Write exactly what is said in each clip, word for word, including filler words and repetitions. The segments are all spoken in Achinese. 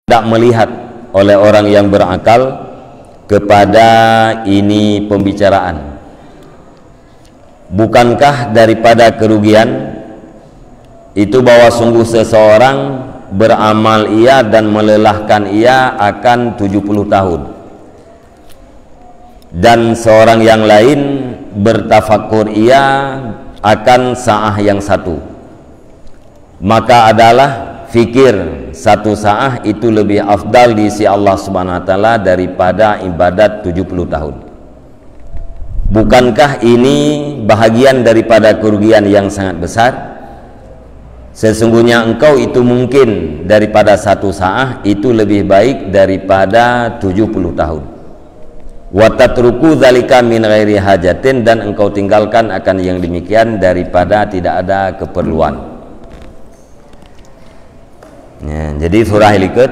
tidak melihat oleh orang yang berakal kepada ini pembicaraan. Bukankah daripada kerugian itu bahwa sungguh seseorang beramal ia dan melelahkan ia akan tujuh puluh tahun, dan seorang yang lain bertafakur ia akan saah yang satu? Maka adalah fikir satu saah itu lebih afdal di sisi Allah Subhanahu wa Taala daripada ibadat tujuh puluh tahun. Bukankah ini bahagian daripada kerugian yang sangat besar? Sesungguhnya engkau itu mungkin daripada satu saah itu lebih baik daripada tujuh puluh tahun. Wa tatruku zalika min ghairi hajatin, dan engkau tinggalkan akan yang demikian daripada tidak ada keperluan. Ya, jadi surah likot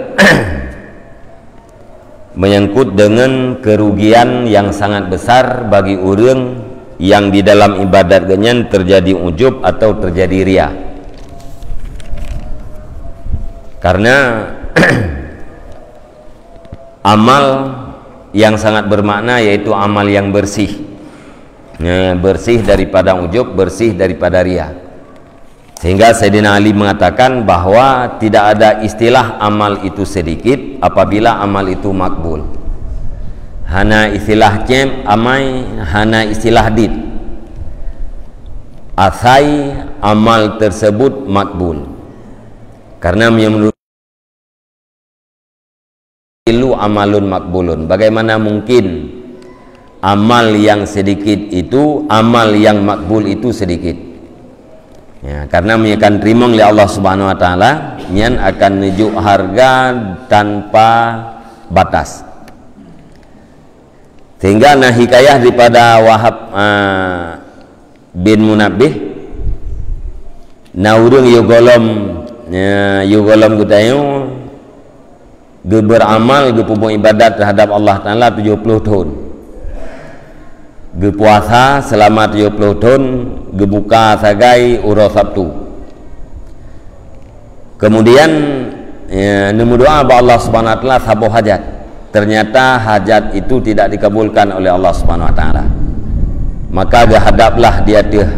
menyangkut dengan kerugian yang sangat besar bagi orang yang di dalam ibadat geuhnyan terjadi ujub atau terjadi ria. Karena amal yang sangat bermakna yaitu amal yang bersih. Ya, bersih daripada ujub, bersih daripada ria. Sehingga Saidina Ali mengatakan bahwa tidak ada istilah amal itu sedikit apabila amal itu makbul. Hana istilah cem amai, hana istilah dit. Asai amal tersebut makbul. Karena menurut Kullu amalun makbulun. Bagaimana mungkin amal yang sedikit itu, amal yang makbul itu sedikit? Ya, karena meunyoe ka teurimong lé Allah Subhanahu wa Taala, nyan akan neujok harga tanpa batas. Sehingga na hikayah daripada Wahab, ah, bin Munabbih, na ureuëng yôh gohlom, ya, yôh gohlom geutanyoe, geuberamal, geupeubuet ibadat terhadap Allah Taala tujoh ploh thon. Geupuasa seulama tujoh ploh thon, geubuka sagai uroe Sabtu. Kemudian, ya, neumeudoa bak Allah Subhanahu wa Taala saboh hajat. Ternyata hajat itu tidak dikabulkan oleh Allah Subhanahu wa Taala. Maka geuhadaplah di ateueh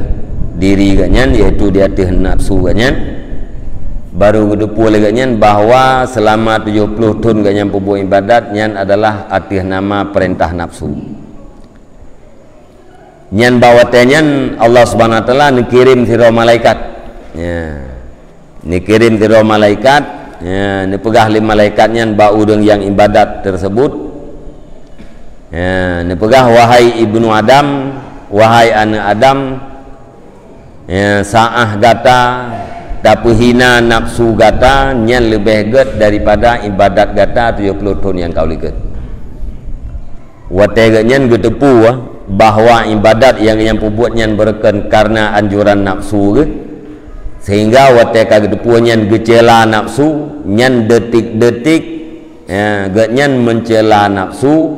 diri geuhnyan, yaitu di ateueh nafsu geuhnyan. Baru geuteupeue lé geuhnyan bahwa seulama tujoh ploh thon geuhnyan peubuet ibadat, nyan adalah ateueh nama peurintah nafsu. Nyan bak watée nyan Allah Subhanahu wa Taala neukirém sidroe malaikat. Ya. Neukirém sidroe malaikat, ya, neupeugah lé malaikat nyan bak ureuëng nyang ibadat tersebut. Ya, neupeugah, "Wahai ibnu Adam, wahai aneuëk Adam, ya, saah gata tapeuhina nafsu gata nyan leubeh gét daripada ibadat gata tujoh ploh thon nyang ka likot." Watée geuhnyan geuteupeue bahwa ibadat nyang geuhnyan peubuet nyan beureukan kareuna anjuran nafsu geuh, sehingga watée ka geuteupeue nyan geucela nafsu, nyan detik-detik, ya, geuhnyan meucela nafsu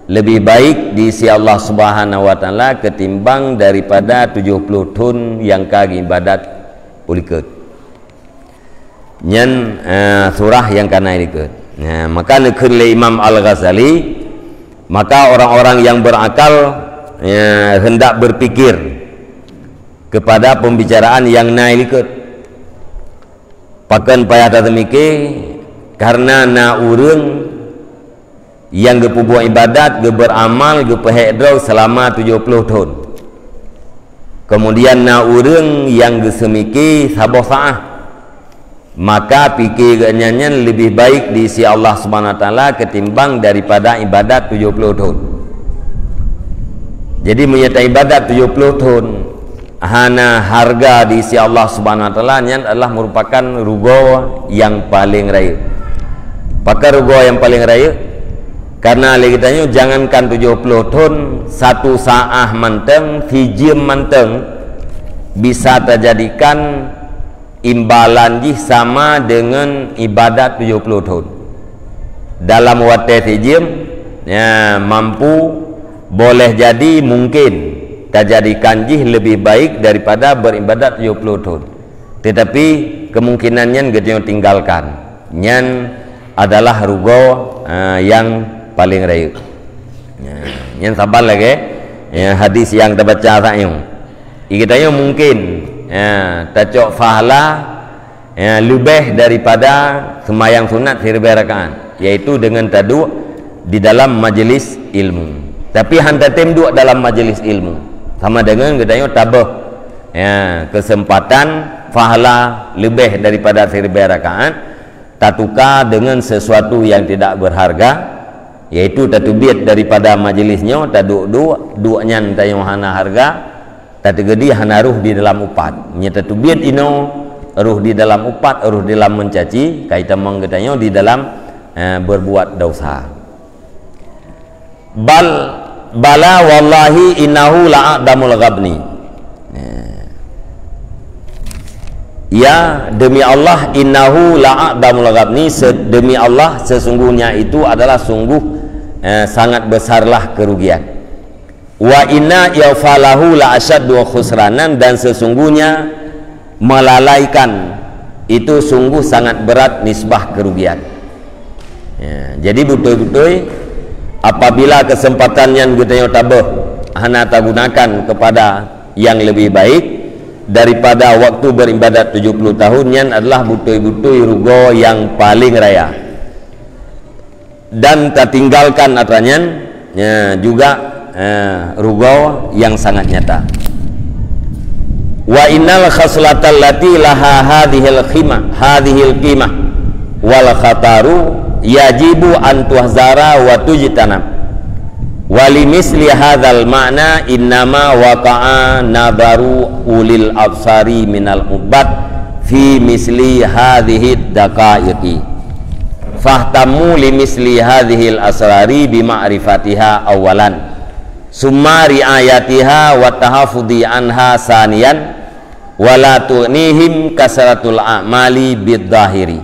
leubeh baik di sisi Allah Subhanahu wa Taala ketimbang daripada tujoh ploh thon nyang ka geuibadat u likot. Nyan, eh, surah nyang ka na i likot. Nah, maka neukheun lé Imam Al-Ghazali, maka orang-orang yang berakal, ya, hendak berpikir kepada pembicaraan nyang na i likot. Pakon payah tateumike, kareuna na ureuëng nyang geupeubuet ibadat, geuberamal, geupeuhék droe seulama tujoh ploh thon. Keumudian na ureuëng nyang geuseumike saboh saah, maka pike geuhnyan nyan leubeh baik di sisi Allah Subhanahu wa Taala ketimbang daripada ibadat tujoh ploh thon. Jadi, meunyoe taibadat tujoh ploh thon, hana harga di sisi Allah Subhanahu wa Taala, nyan adalah merupakan rugoe nyang paleng rayeuk. Pakon rugoe nyang paleng rayeuk? Kareuna lé geutanyoe, jangankan tujoh ploh thon, satu saah mantong, sijeuem mantong, bisa tajadikan imbalan jih sama deungon ibadat tujoh ploh thon. Dalam watée sijeuem, ya, mampu, boleh jadi, mungkin, tajadikan jih leubeh baik daripada beribadat tujoh ploh thon. Tetapi, kemungkinan nyan geutanyoe tinggalkan. Nyan adalah rugoe, eh, nyang paleng rayeuk. Ya, nyan saban lagée, ya, hadis nyang tabaca saat nyoe. Di geutanyoe mungkin, ya, tacok pahala, ya, leubeh daripada seumayang sunat siribée rakaat, yaitu deungon taduek di dalam majlis ilmu. Tapi hana tem duek dalam majlis ilmu, sama deungon geutanyoe tabeuh, ya, keuseumpatan pahala leubeh daripada siribée rakaat, tatuka deungon sesuatu nyang tidak berharga, yaitu tateubiet daripada majlis nyoe, taduek-duek, duek nyan tanyoe hana harga, tateugedi hana roh di dalam upat. Meunyoe tateubiet inoe, roh di dalam upat, roh di dalam meucaci, ka itamong geutanyoe di dalam, eh, berbuat dosa. Bal, bala wallahi innahu la'adamul ghabni. Ya, demi Allah, innahu la'adamul ghabni, se-, demi Allah, sesungguhnya itu adalah sungguh, eh, sangat besarlah kerugian. Wa inna ighfalahu la asyaddu khusranan, dan sesungguhnya melalaikan itu sungguh sangat berat nisbah kerugian. Ya, jadi beutôi-beutôi, apabila keuseumpatan nyan geutanyoe tabeuh hana tagunakan kepada nyang leubeh baik daripada waktu beribadat tujuh puluh tahun, nyan adalah beutôi-beutôi rugoe nyang paleng raya. Dan tatinggalkan atra nyan, ya, juga, eh, rugoe nyang sangat nyata. Wa innal khaslatal lati laha hadhil khimah, hadhil qimah wal khataru yajibu an tuhzara wa tujtanab. Wa limisli hadzal ma'na innama waqa'a nadharu ulil absari minal ubbad fi misli hadhihi daqaiqi. Fahtammu limisli hadhil asrari bima'rifatiha awwalan, summa ri'ayatiha wa tahafudhi anha saniyan, wa la tu'nihim kasratul a'mali bidh-dhahiri.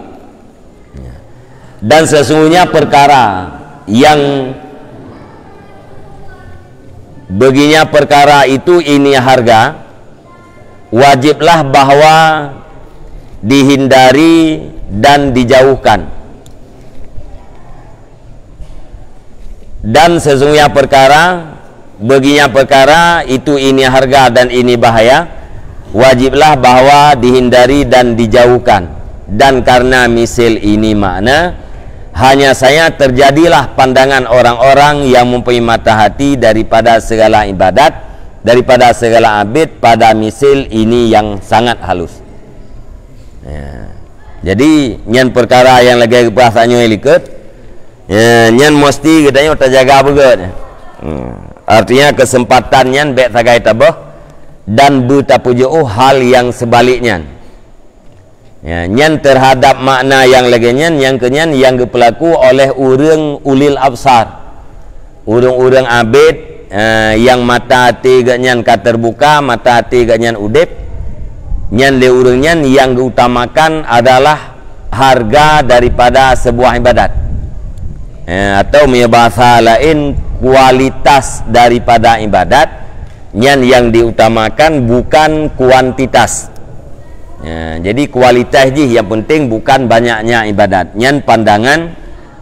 Dan sesungguhnya perkara yang baginya perkara itu ini harga, wajiblah bahwa dihindari dan dijauhkan. Dan sesungguhnya perkara, baginya perkara itu ini harga dan ini bahaya, wajiblah bahwa dihindari dan dijauhkan. Dan karena misil ini makna, hanya saya terjadilah pandangan orang-orang yang mempunyai mata hati daripada segala ibadat, daripada segala abid pada misil ini yang sangat halus. Ya. Jadi, nyan perkara nyang lagée geupeugah tanyoe likot, ya, nyan mesti geutanyoe tajaga beugét. Hmm. Artinya, keuseumpatan nyan bék sagai tabeuh dan beutapeujiôh hal nyang seubalik nyan. Ya, nyan teuhadab makna nyang lagée nyan, nyang keu nyan nyang geupeulaku oleh ureuëng ulil absar. Ureuëng-ureuëng abid, eh, nyang mata até geuh nyan ka teubuka, mata até geuh nyan udeb, nyan lé ureuëng nyan nyang geuutamakan adalah harga daripada seubuah ibadat. Eh, atau meunyoe bahasa laén, kualitas daripada ibadat, nyan nyang diutamakan bukan kuantitas. Ya, jadi kualitas jih nyang penting, bukan banyaknya ibadat. Nyan pandangan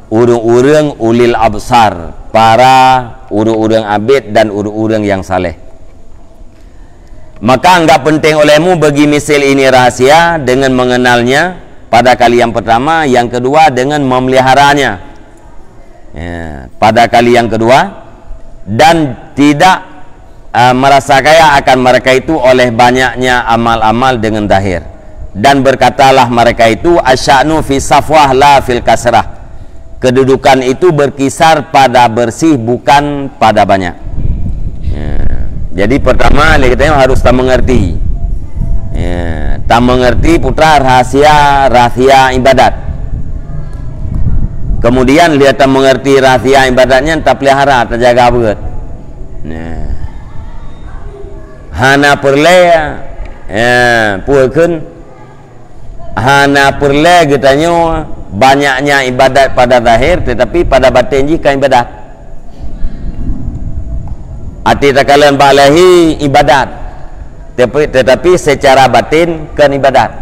ureuëng-ureuëng ulil absar, para ureuëng-ureuëng abid dan ureuëng-ureuëng nyang saleh. Maka anggap penting olehmu bagi misil ini rahasia dengan mengenalnya pada kali yang pertama, yang kedua dengan memeliharanya. Ya, pada kali yang kedua, dan tidak, ah, merasa kaya akan mereka itu oleh banyaknya amal-amal dengan zahir. Dan berkatalah mereka itu, "Asya'nu fi safwah la fil kasrah." Kedudukan itu berkisar pada bersih, bukan pada banyak. Ya. Jadi, pertama, lé geutanyoe harus tamengerti. Ya, tamengerti putra rahasia, rahasia ibadat. Kemudian, lé tamengerti rahasia ibadat nyan, tapeulihara, tajaga beugét. Ya. Hana peureulée, ya, peue kheun, hana peureulée geutanyoe banyaknya ibadat pada zahir, tetapi pada batin jih kan ibadat. Até takalon bak lahé ibadat, tapi, tetapi secara batin kan ibadat.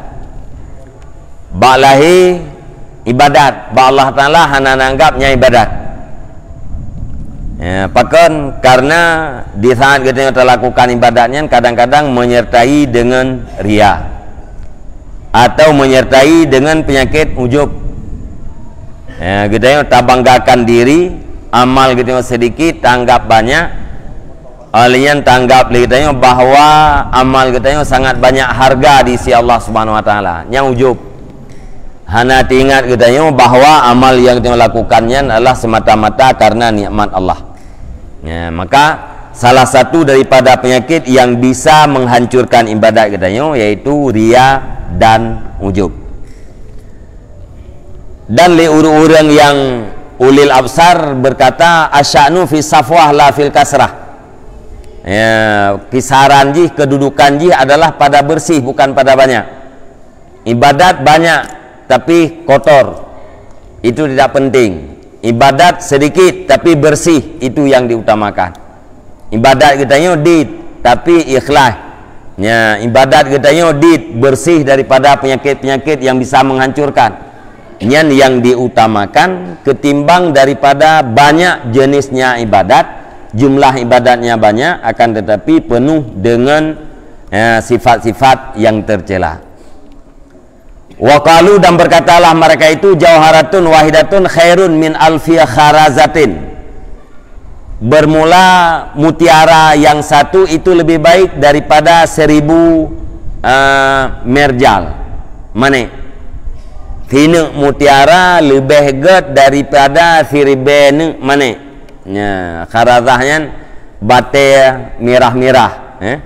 Bak lahé ibadat, bak Allah Taala hana na anggab nyan ibadat. Ya, pakon? Karena di saat geutanyoe talakukan ibadat nyan kadang-kadang menyertai dengan ria atau menyertai dengan penyakit ujub. Ya, geutanyoe tabanggakan diri, amal geutanyoe sedikit, tanggap banyak. Oleh nyan tanggap lé geutanyoe bahwa amal geutanyoe sangat banyak harga di sisi Allah Subhanahu Wa Taala. Nyan ujub. Hana teuingat geutanyoe bahwa amal nyang geutanyoe lakukan nyan adalah semata-mata karena nikmat Allah. Ya, maka salah satu daripada penyakit yang bisa menghancurkan ibadat geutanyoe yaitu ria dan ujub. Dan lé ureuëng-ureuëng yang ulil absar berkata, "Asya'nu fi safwah la fil kasrah." Ya, kisaran jih, kedudukan jih adalah pada bersih, bukan pada banyak. Ibadat banyak, tapi kotor, itu tidak penting. Ibadat sedikit, tapi bersih, itu yang diutamakan. Ibadat geutanyoe dit, tapi ikhlas. Ya, ibadat geutanyoe dit, bersih daripada penyakit-penyakit yang bisa menghancurkan. Nyan yang diutamakan ketimbang daripada banyak jenisnya ibadat, jumlah ibadatnya banyak, akan tetapi penuh dengan, ya, sifat-sifat yang tercela. Wa qalu, dan berkatalah mereka itu, "Jauharatun wahidatun khairun min alfi kharazatin." Bermula mutiara yang satu itu lebih baik daripada seribu, eh, merjal. Manéh? Sineuk mutiara leubeh gét daripada siribée neuk manéh. Nya, kharazah nyan batée mirah-mirah, eh?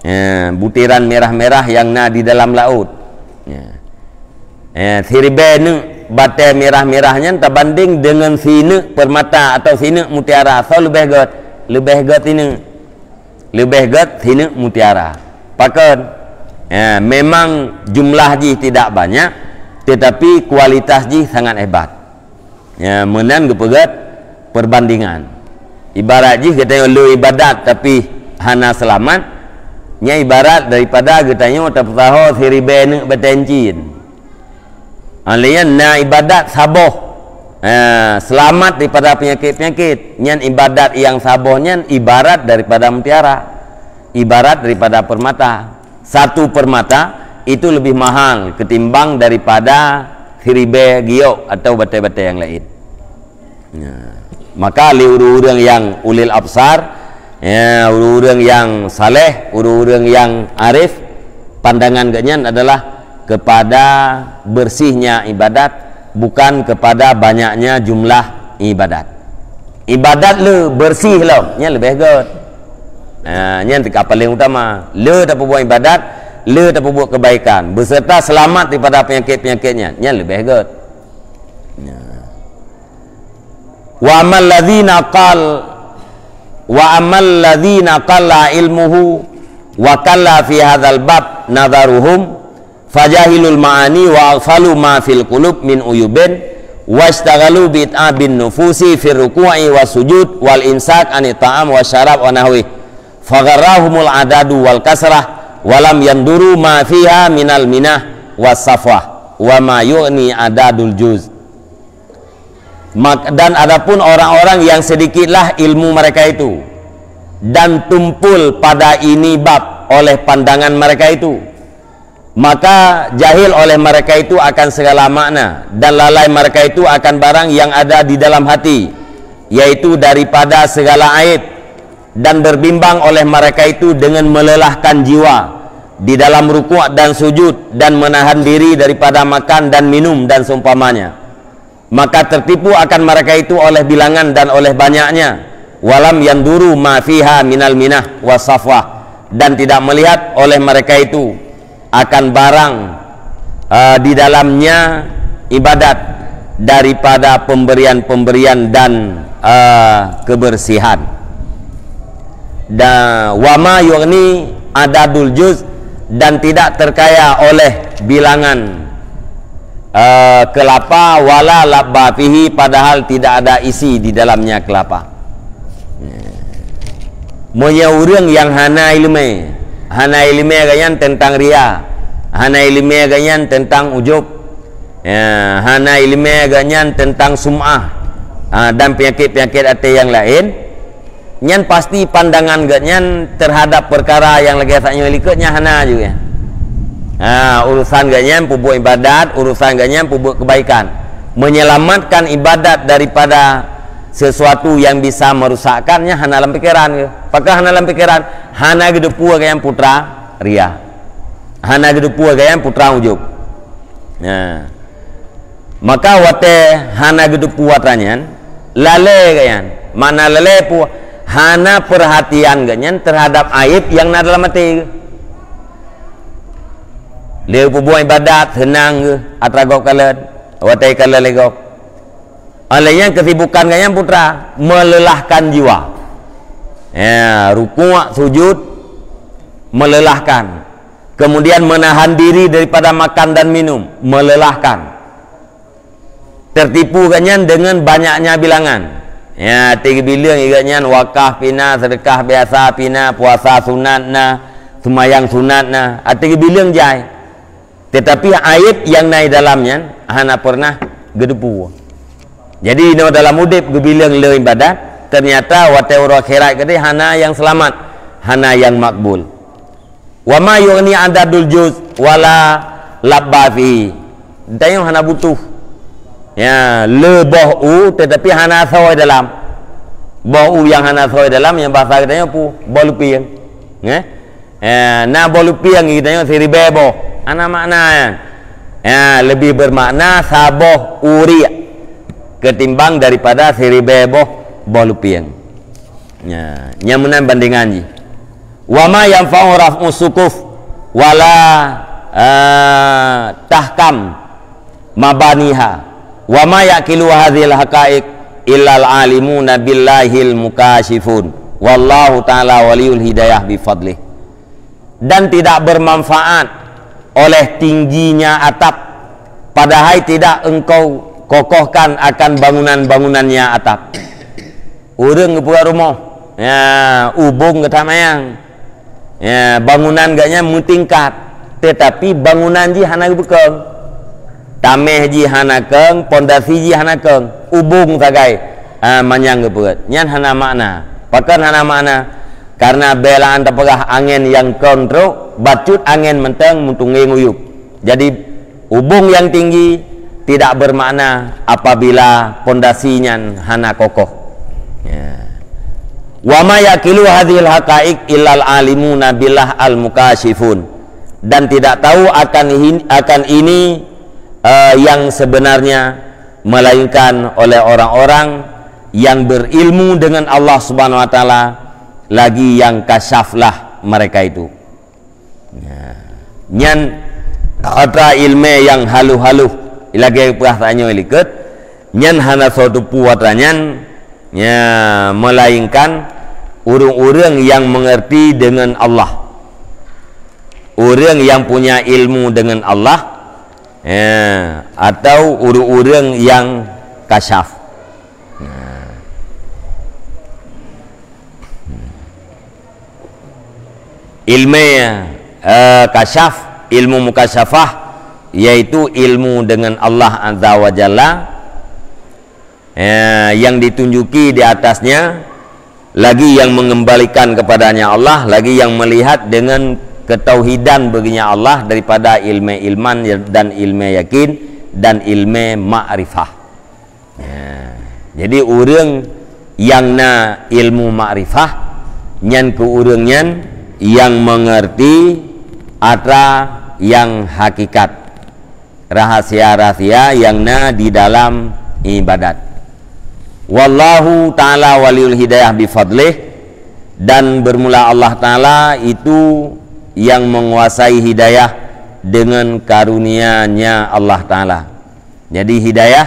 Eh, butiran mirah-mirah yang na di dalam laôt. Ya. Eh, siribée neuk batée mirah-mirah nyan tabanding deungon sineuk permata atau sineuk mutiara, soe leubeh gét? Leubeh gét sineuk. Leubeh gét sineuk mutiara. Pakon? Ya, memang jumlah jih tidak banyak, tetapi kualitas jih sangat hebat. Ya, meunan geupeugét perbandingan. Ibarat jih geutanyoe le ibadat tapi hana seulamat, nyan ibarat daripada geutanyoe tapeusaho siribée neuk batée cin. Alèh nyan na ibadat saboh, ha, seulamat daripada peunyakét-peunyakét. Nyan ibadat nyang saboh nyan ibarat daripada mutiara, ibarat daripada permata. Satu permata itu lebih mahal ketimbang daripada siribée giok atau batée-batée nyang laén. Ya. Maka lé ureuëng-ureuëng nyang ulil absar, ya, ureuëng-ureuëng nyang saleh, ureuëng-ureuëng nyang arif, pandangan geuhnyan adalah kepada bersihnya ibadat, bukan kepada banyaknya jumlah ibadat. Ibadat le bersih lom, nyan leubeh gét. Ha, nyan tika paléng utama. Le tapeubuet ibadat, le tapeubuet keubaikan, beserta seulamat daripada peunyakét-peunyakét nyan, nyan leubeh gét. Ya. Wa ammal ladzina qal-, wa ammal ladzina qalla ilmuhu wa kalla fi hadzal bab nadharuhum, fajahilul ma'ani wa aghfalu ma fil qulub min uyubin, washtaghalu bi it'abin nufusi fir ruku'i was sujud wal imsak anit ta'am wa syarab wa nahwi. Fagharrahumul adadu wal kasrah, wa lam yanduru ma fiha minal minah was safwah, wa ma yughni adadul juz. Mak-, dan adapun orang-orang yang sedikitlah ilmu mereka itu, dan tumpul pada ini bab oleh pandangan mereka itu, maka jahil oleh mereka itu akan segala makna, dan lalai mereka itu akan barang yang ada di dalam hati, yaitu daripada segala aib, dan berbimbang oleh mereka itu dengan melelahkan jiwa di dalam rukuk dan sujud, dan menahan diri daripada makan dan minum, dan seumpamanya. Maka tertipu akan mereka itu oleh bilangan dan oleh banyaknya. Walam yanduru ma fiha minal minah was safwah, dan tidak melihat oleh mereka itu akan barang, eh, di dalamnya ibadat daripada pemberian-pemberian dan, eh, kebersihan. Dan wama yughni adadul juz, dan tidak terkaya oleh bilangan, eh, kelapa, wala labba fihi, padahal tidak ada isi di dalamnya kelapa. Meunyoe ureuëng nyang hana iéleumé, hana iéleumé geuhnyan teuntang ria, hana iéleumé geuhnyan teuntang ujub, Ya, hana iéleumé geuhnyan teuntang sum'ah, ha, dan peunyakét-peunyakét até nyang laén, nyan pasti pandangan geuhnyan teuhadab peukara nyang lagée saát nyoe likot nyan hana ju nyan. Ha, urusan geuhnyan peubuet iébadat, urusan geuhnyan peubuet keubaikan. Menyelamatkan iébadat daripada sesuatu nyang bisa meurusakkan nyan hana lam pikeran geuh. Pakon hana lam pikeran? Hana geuteupeue geuhnyan putra ria. Hana geuteupeue geuhnyan putra ujub. Nah. Maka watée hana geuteupeue atra nyan, lalée geuhnyan. Makna lalée peue? Hana peurhatian geuhnyan teuhadab aéb nyang na dalam até geuh. Lé peubuet iébadat seunang geuh atra gob kalon, watée kalon lé gob. Óh lheueh nyan keusibukan geuhnyan putra, meulelahkan jiwa. Ya, rukuk, sujud, meulelahkan. Kemudian menahan diri daripada makan dan minum, meulelahkan. Teutipu geuhnyan deungon banyaknya bilangan. Ya, até geubileueng geuhnyan wakaf pih na, seudeukah biasa pih na, puasa sunat na, seumayang sunat na, até geubileueng jai. Teutapi aéb nyang na di dalam nyan hana peureunah geuteupeue. Jadi, inoe dalam udeb geubileueng le iébadat, teunyata watée uroe akhirat keudeh hana nyang seulamat, hana nyang makbul. Wa ma yughni adadul juz wala labba fihi. Tanyoe hana butuh. Ya, le boh u, teutapi hana asoe dalam. Boh u nyang hana asoe dalam, nyang bahasa geutanyoe peue? Boh lupieng. Nggih? Ya, na boh lupieng geutanyoe siribée boh. Hana makna nyan. Ya, lebih bermakna saboh uriek ketimbang daripada siribée boh boh lupieng. Ya, nyang meunan bandingan jih. Wa ma yanfa'u raf'u sukuf wala, eh, tahkam mabaniha. Wa ma yaqilu hadzihil haqa'iq illal alimuna billahil mukasyifun. Wallahu ta'ala waliyul hidayah bi fadlih. Dan tidak bermanfaat oleh tingginya atap, padahai tidak engkau kokohkan akan bangunan-bangunannya atap. Ureuëng geupeugah rumoh, ya, ubong geutam ayang. Ya, bangunan geuhnyan meutingkat, teutapi bangunan jih hana geubeukong. Taméh jih hana kong, pondasi jih hana kong. Ubong sagai, ha, manyang geupeugét. Nyan hana makna. Pakon hana makna? Karena bée lam tapeugah angén nyang kong trok, bacut angén mantong meutunggeng uyueb. Jadi, ubong nyang tinggi tidak bermakna apabila pondasi nyan hana kokoh. Ya. Wa ma yaqilu hadzihil haqa'iq illal alimuna billah al mukasyifun. Dan tidak tahu akan hin-, akan ini, eh, yang sebenarnya, melainkan oleh orang-orang yang berilmu dengan Allah Subhanahu wa Taala, lagi yang kasyaflah mereka itu. Ya. Nyan atra iéleumé nyang haloh-haloh, lagée peugah tanyoe likot, nyan hana soe teupeue atra nyan, ya, melainkan ureuëng-ureuëng nyang mengerti dengan Allah. Ureuëng nyang punya ilmu dengan Allah, ya, atau ureuëng-ureuëng nyang kasyaf. Nah. Ilmu, eh, kasyaf, ilmu mukasyafah, yaitu ilmu dengan Allah Azza wa Jalla, eh, yang ditunjuki di atasnya, lagi yang mengembalikan kepadanya Allah, lagi yang melihat dengan ketauhidan baginya Allah daripada ilmu ilman dan ilmu yakin dan ilmu makrifah. Ya. Jadi, ureuëng nyang na ilmu makrifah, nyan keuh ureuëng nyan nyang mengerti atra nyang hakikat, rahasia-rahasia nyang na di dalam iébadat. Wallahu ta'ala waliyul hidayah bi fadlih, dan bermula Allah Ta'ala itu yang menguasai hidayah dengan karunia-Nya Allah Ta'ala. Jadi, hidayah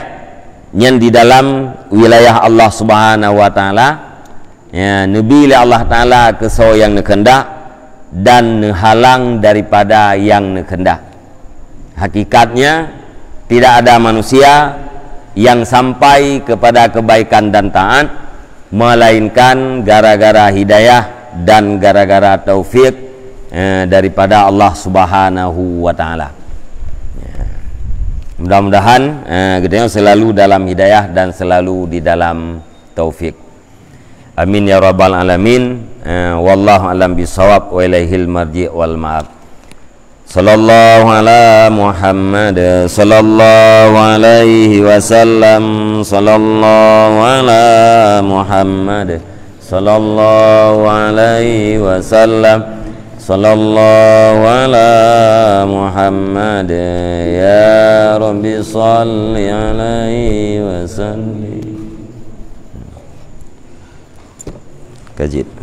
nyan di dalam wilayah Allah Subhanahu wa Taala, ya, neubi lé Allah Taala keu soe nyang neukeundak dan neuhalang daripada nyang neukeundak. Hakikatnya, tidak ada manusia yang sampai kepada kebaikan dan taat melainkan gara-gara hidayah dan gara-gara taufik, eh, daripada Allah Subhanahu wa Taala. Ya. Mudah-mudahan, eh, geutanyoe selalu dalam hidayah dan selalu di dalam taufik. Amin ya rabbal alamin. Eh, wallahu a'lam bishawab wa ilaihil marji' wal ma'ab. Sallallahu ala Muhammad, sallallahu alaihi wasallam, sallallahu ala Muhammad, sallallahu alaihi wasallam, sallallahu ala Muhammad, ya Rabbi salli alaihi wasallim. Kajit.